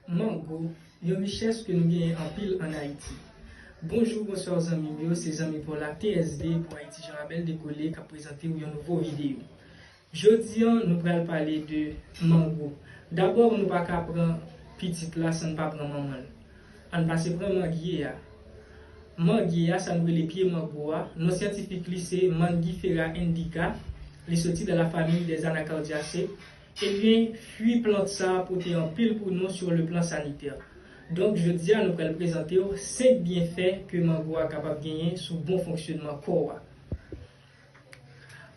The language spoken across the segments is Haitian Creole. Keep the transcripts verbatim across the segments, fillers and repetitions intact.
Mango, yon richès ke nou genyen anpil ann Ayiti. Bonjou, bonswa zanmi m yo, se zanmi pa w la T S D pou Ayiti Jan Rabèl Dekole k ap prezante w yon nouvo videyo. Jodi a, nou pral pale de mango. Dabò, nou pa ka pran pitit la san n pa pran manman l. Ann pase pran mangye a. Mangye a, sa nou rele pye mango a, non syantifik li se Mangifera indica, li soti dans la famille des Anacardiaceae. Ebyen, fwi plant sa a pote anpil pou nou sur le plan sanitaire. Donk, jodi a, nou pral prezante w senk byenfè ke mango a kapab genyen sou bon fonksyonman kò a.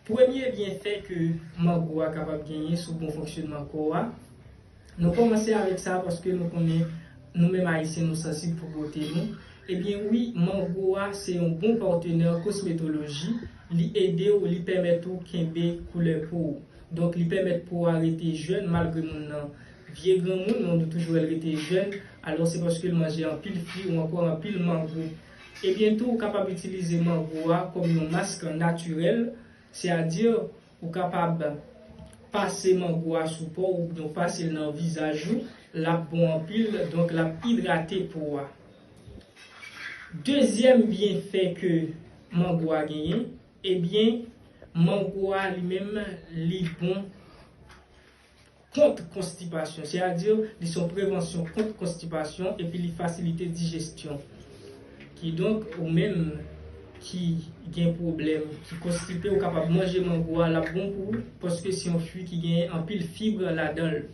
Premye byenfè ke mango a kapab genyen sou bon fonksyonman kò a, nou kòmanse avèk sa paske nou konnen nou menm Ayisyen nou sansib pou bote nou. Ebyen wi, mango a se yon bon patnè kosmetoloji, li ede w, li pèmèt ou kenbe koulè po w. Donk, li pèmèt po a rete jèn malgre moun nan vye granmoun, men nou toujou wè l rete jèn. Alò, se paske l manje anpil fwi ou ankò anpil mango. Ebyen tou, ou kapab itilize mango a kòm yon mask natirèl, sètadi ou kapab pase mango a sou po w oubyen w pase l nan vizaj ou, l ap bon anpil, donk l ap idrate po a. Dezyèm byenfè ke mango a genyen, ebyen, mango a li menm, li bon kont konstipasyon, sètadi li se yon prevansyon kont konstipasyon epi li fasilite dijesyon. Kidonk, ou menm ki gen pwoblèm, ki konstipe, ou kapab manje mango a, l ap bon pou ou, paske se yon fwi ki genyen anpil fib ladan l.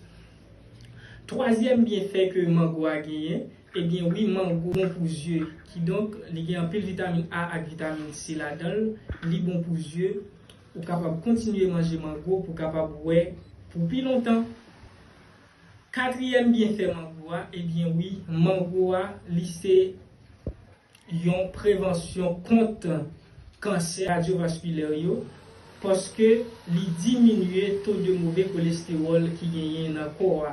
Twazyèm byenfè ke mango a genyen, ebyen wi, mango bon pou zye. Kidonk, li gen anpil vitamin A ak vitamin C ladan l, li bon pou zye. Ou kapab kontinye manje mango pou w kapab wè pou pi lontan. Katriyèm byenfè mango a, ebyen wi, mango a, li se yon prevansyon kont kansè kadyovaskilè yo, paske li diminye to de move kolestewòl ki genyen nan kò a.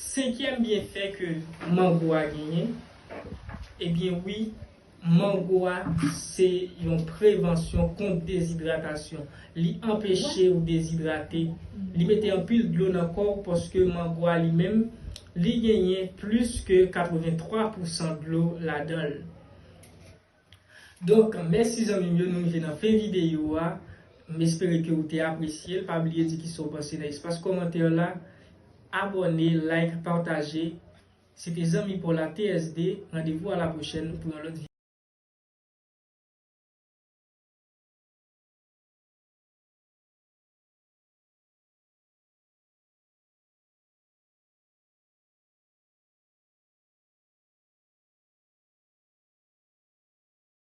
Senkyèm byenfè ke mango a genyen, ebyen wi, mango a se yon prevansyon kont dezidratasyon. Li anpeche w dezidrate. Li mete anpil dlo nan kò w paske mango a li menm, li genyen plis ke katrevenntwa pousan dlo ladan l. Donk, mèsi zanmi m yo, nou rive nan fen videyo a. M espere ke ou te apresye l. Pa bliye di kisa w panse nan espas kòmantè la. Abòne, like, pataje. Se te zanmi pa w la T S D. Randevou a la pwochèn pou yon lòt videyo.